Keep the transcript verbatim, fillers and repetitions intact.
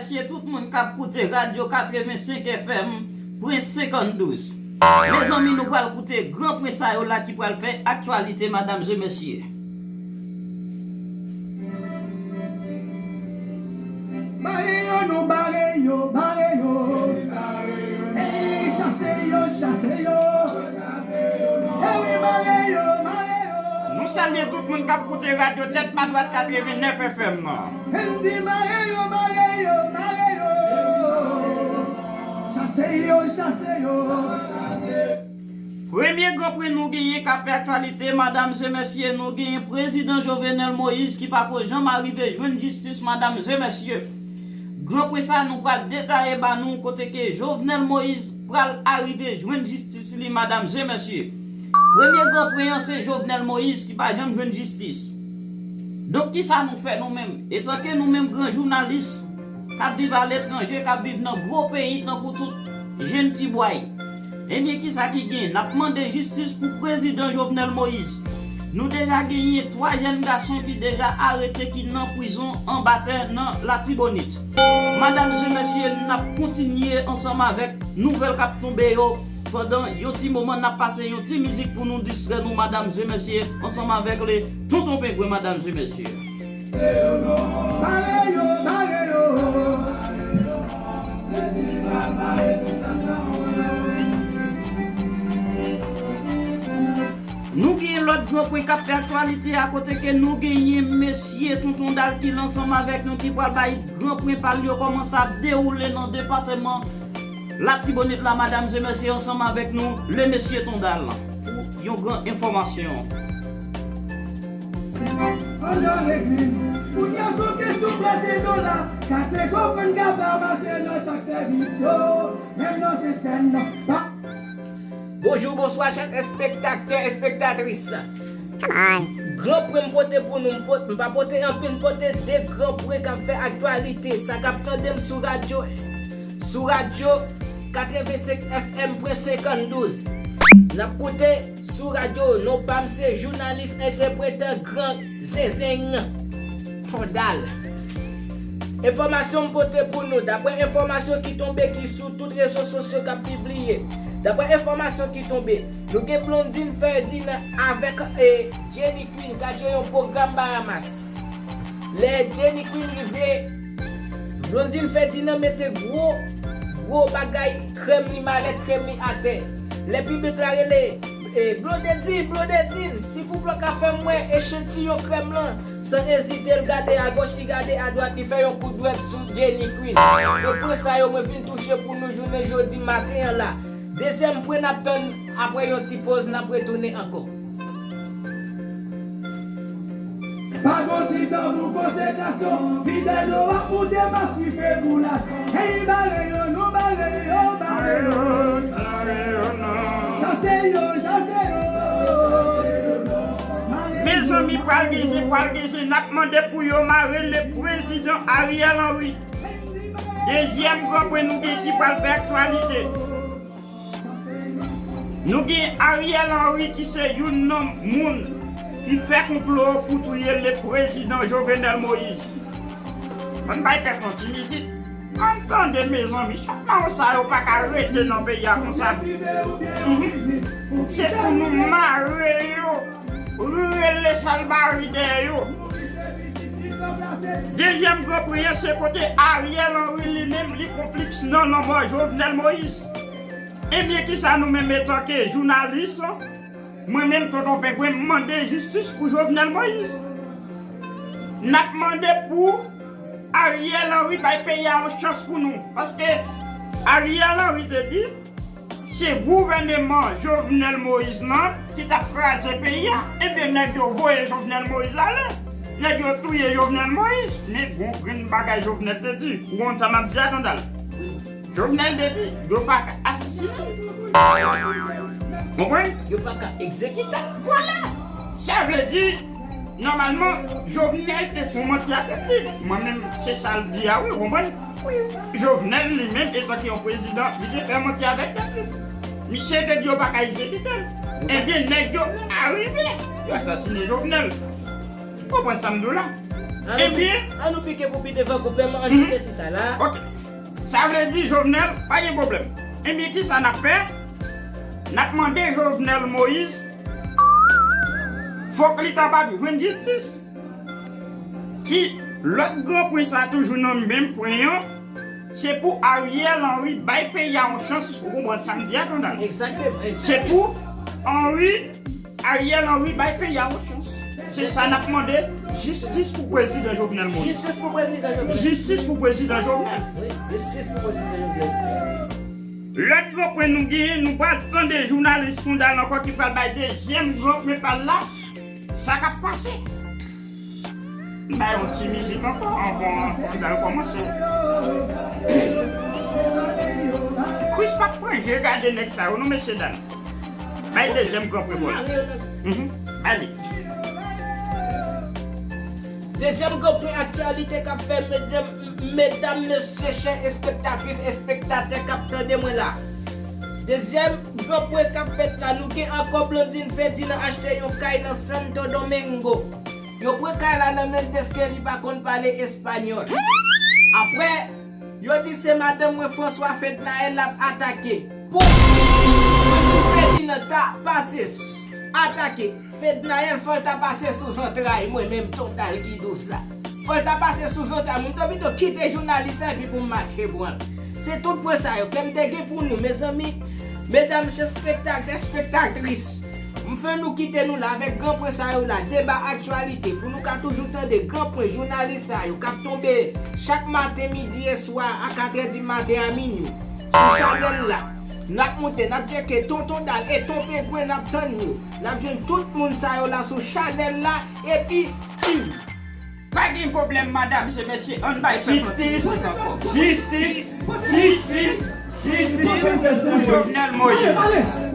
Mesye, tout moun k ap koute radyo katrevensenk F M, pwen senkanndouz. Mezanmi, nou pral koute gran pwen sa yo la ki pral fè aktyalite, madam e mesye. Bare yo, nou bare yo, bare yo. Ey, chase yo, chase yo. Ewi, bare yo, bare yo. Nou salye tout moun k ap koute radyo Tèt Pa Dwat katrevennnèf F M nan. Ann di bare yo, bare yo, bare yo. Chase yo, chase yo. Premye gran pwen nou genyen k ap fè aktyalite, madam e mesye, nou genyen prezidan Jovenel Moïse ki pako janm arive jwenn jistis, madam e mesye. Gran pwen sa nou pral detaye ba nou kote ke Jovenel Moïse pral arive jwenn jistis li, madam e mesye. Premye gran pwen an se Jovenel Moïse ki pa janm jwenn jistis. Donk kisa nou fè nou menm? Etanke nou menm gran jounalis k ap viv aletranje, k ap viv nan gwo peyi tankou tout jenn tibway. Ebyen, kisa ki gen? N ap mande jistis pou prezidan Jovenel Moïse. Nou deja genyen twa jèn gason ki deja arete ki nan prizon anba tè nan Latibonit. Madam e mesye, n ap kontinye ansanm avèk nouvèl k ap tonbe yo pandan yon ti moman. N ap pase yon ti mizik pou nou distrè nou, madam e mesye, ansanm avèk le Tonton Pengwen, madam e mesye. Bare yo, bare yo. Nou gen lòt gran pwen k ap fè aktyalite a kote ke nou genyen mesye Tonton Dal ki la ansanm avèk nou ki pral bay gran pwen pa l yo kòman sa ap dewoule nan depatman Latibonit la, madam e mesye, ansanm avèk nou, le mesye Tondal, pou yon gran enfòmasyon. Andan legliz, pou n ka soke sou prezidan la, katye konprann ka pa mache nan chak sèvis yo, menm nan Sentsèn nan. Pa- Bonjou, bonswa, chak espektatè, espektatris. Come on. Gran pwen m pote pou nou, m pot-, m pa pote anpil, m pote de gran pwen k ap fè aktyalite. Sa k ap tande m sou radyo, sou radyo katrevensenk F M pwen senkanndouz. N ap koute sou radyo, non pa m se jounalis entèpretan gran Zenzenn Tondal. Enfòmasyon m pote pou nou, daprè enfòmasyon ki tonbe ki sou tout rezo sosyo k ap pibliye, daprè enfòmasyon ki tonbe, nou gen Blondine Ferdinand avèk, e, Jenny Queen k al jwe yon pwogram Bahamas. Lè Jenny Queen rive, Blondine Ferdinand mete gwo, gwo bagay krèm li, malèt krèm li atè. Lè piblik la rele, e, Blondedine, Blondedine, silvouplè w ka fè m wè echantiyon krèm lan. San ezite, l gade agòch, li gade adwat, li fè yon kout dwèt sou Jenny Queen. Se pwen sa yo mwen vin touche pou nou jounen jodi maten an la. Dezyèm pwen n ap tann apre yon ti poz, n ap retounen ankò. Pa gon ti tanbou konsentrasyon, fidèl yo ap moute mas rive boulas. Hey, bare yo, nou bare yo, bare yo. Chase yo, chase yo. Mezanmi, pral gen zen, pral gen zen, n ap mande pou yo mare le prezidan Ariel Henry. Dezyèm gran pwen nou gen ki pral fè aktyalite. Nou gen Ariel Henry ki se youn nan moun ki fè konplo pou touye le prezidan Jovenel Moïse. Ann bay tèt nou ti mizik. Ann tande, mezanmi, chak mawon sa yo pa ka rete nan peyi a konsa. Mhm. Se pou nou mare yo, rele chalbari dèyè yo. Dezyèm gran pwen an se kote Ariel Henry li menm li konplis nan lanmò Jovenel Moïse. Ebyen, kisa nou menm etanke jounalis, mwen menm Tonton Pengwen, m mande jistis pou Jovenel Moïse. N ap mande pou Ariel Henry bay peyi a yon chans pou nou. Paske Ariel Henry te di, se gouvèneman Jovenel Moïse lan ki t ap kraze peyi a. Ebyen, nèg yo voye Jovenel Moïse ale. Nèg yo touye Jovenel Moïse. Men gon grenn bagay Jovenel te di. Ou konn sa m ap di a, Tondal? Jovenel te di, yo pa ka asasinen l. Konprann? Yo pa ka egzekite l. Vwala! Sa vle di, nòmalman, Jovenel te fè manti a tèt li. Mwen menm, se sa l di a, wi, ou konprann? Wi. Jovenel, li menm, etanke yon prezidan, li te fè manti avèk tèt li. Misye te di yo pa ka egzekite l. Ebyen, nèg yo arive, yo asasinen Jovenel. Ou konprann sa m di w la? Ebyen, an nou pike pou pi devan, koupe m, an kite ti sa la. Ok. Sa vle di Jovenel, pa gen pwoblèm. Ebyen, ki sa n ap fè? N ap mande Jovenel Moïse, fòk li kapab jwenn jistis. Ki lòt gran pwen sa toujou nan menm pwen an, se pou Ariel Henry bay peyi a yon chans, ou konprann sa m di a, Tonal? Egzakteman. Se pou Henry, Ariel Henry bay peyi a yon chans. Se sa n ap mande, jistis pou prezidan Jovenel Moïse. Jistis pou prezidan Jovenel. Jistis pou prezidan Jovenel. Wi, jistis pou prezidan Jovenel. Lòt gran pwen nou genyen, nou pral tande jounalis Tonal ankò ki pral bay dezyèm gran pwen pa l la. Sa k ap pase? M bay yon ti mizik ankò anvan Tonal kòmanse. Chris pa t pran je gade nèg sa yo non, mesye dam. Bay dezyèm gran pwen pou la. Mhm. Bay li. Dezyèm gran pwen aktyalite k ap fè, medam, medam, mesye, chè espektatris, espektatè k ap tande mwen la. Dezyèm gran pwen k ap fèt la, nou gen ankò Blondine Ferdinand achte yon kay nan Santo Domingo. Yo pran kay la nan men l dèske li pa konn pale espanyòl. Apre, yo di se madanm mwen François Fednaelle l ap atake. Pou Blondine Ferdinand ta pase s-, atake Fednaelle, fò l ta pase sou zantray mwen menm Tonal ki dous la. Fò l ta pase sou zantray mwen. M ta pito kite jounalis la epi pou m mache pran l. Se tout pwen sa yo ke m te gen pou nou, mezanmi, medam, espektatè, espektatris. M fè nou kite nou la avèk gran pwen sa yo la, deba aktyalite, pou nou ka toujou tande gran pwen jounalis sa yo k ap tonbe chak maten, midi e swa a katrè di maten a minwi. Sou chanèl la, n ap moute, n ap tcheke Ton Tonal e Ton Pengwen, n ap tann yo. N ap jwenn tout moun sa yo la sou chanèl la, epi, hmm, pa gen pwoblèm, madam, se mesye, ann bay pèp an ti mizik ankò. Jistis, jistis, jistis pou Jovenel Moïse.